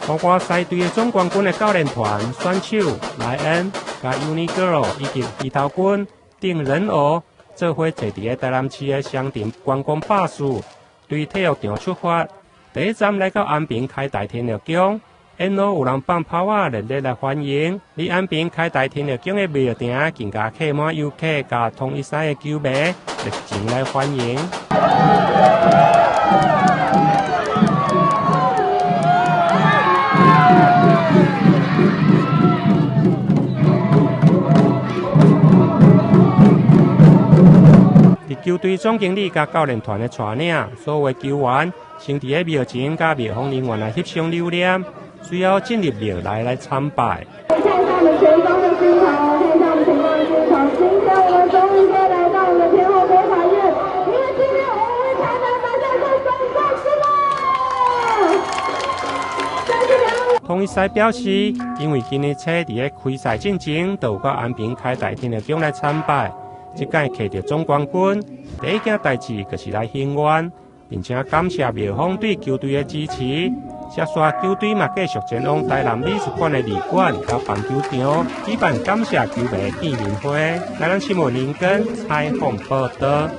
包括獅隊的總冠軍的教練團選手萊恩、佮 Uni Girl 以及魚頭軍等人偶，做伙坐佇个台南市的雙城觀光巴士，對體育場出發。第一站來到安平開大天后宮，沿路有人放炮仔熱烈來歡迎。佇安平開大天后宮的廟埕，更加客滿遊客佮統一獅的球迷熱情來歡迎。佇球隊總經理佮教練團的帶領，所有球員先佇个廟前佮廟方人員來翕相留念，隨後進入廟內來參拜。看一下我們前方的鏡頭，看一下我們前方的鏡頭。今天我們終於可以來到我們的天后魔法院，因為今天我們為台南拿下這總冠軍啦！統一獅表示，因為今年初佇个開賽進前，就有到安平開大天后宮來參拜，這擺摕著總冠軍，第一件代誌就是來還願，並且感謝廟方對球隊的支持。接續球隊嘛繼續前往台南美術館的二館佮棒球場舉辦感謝球迷見面會。台南新聞林根採訪報導。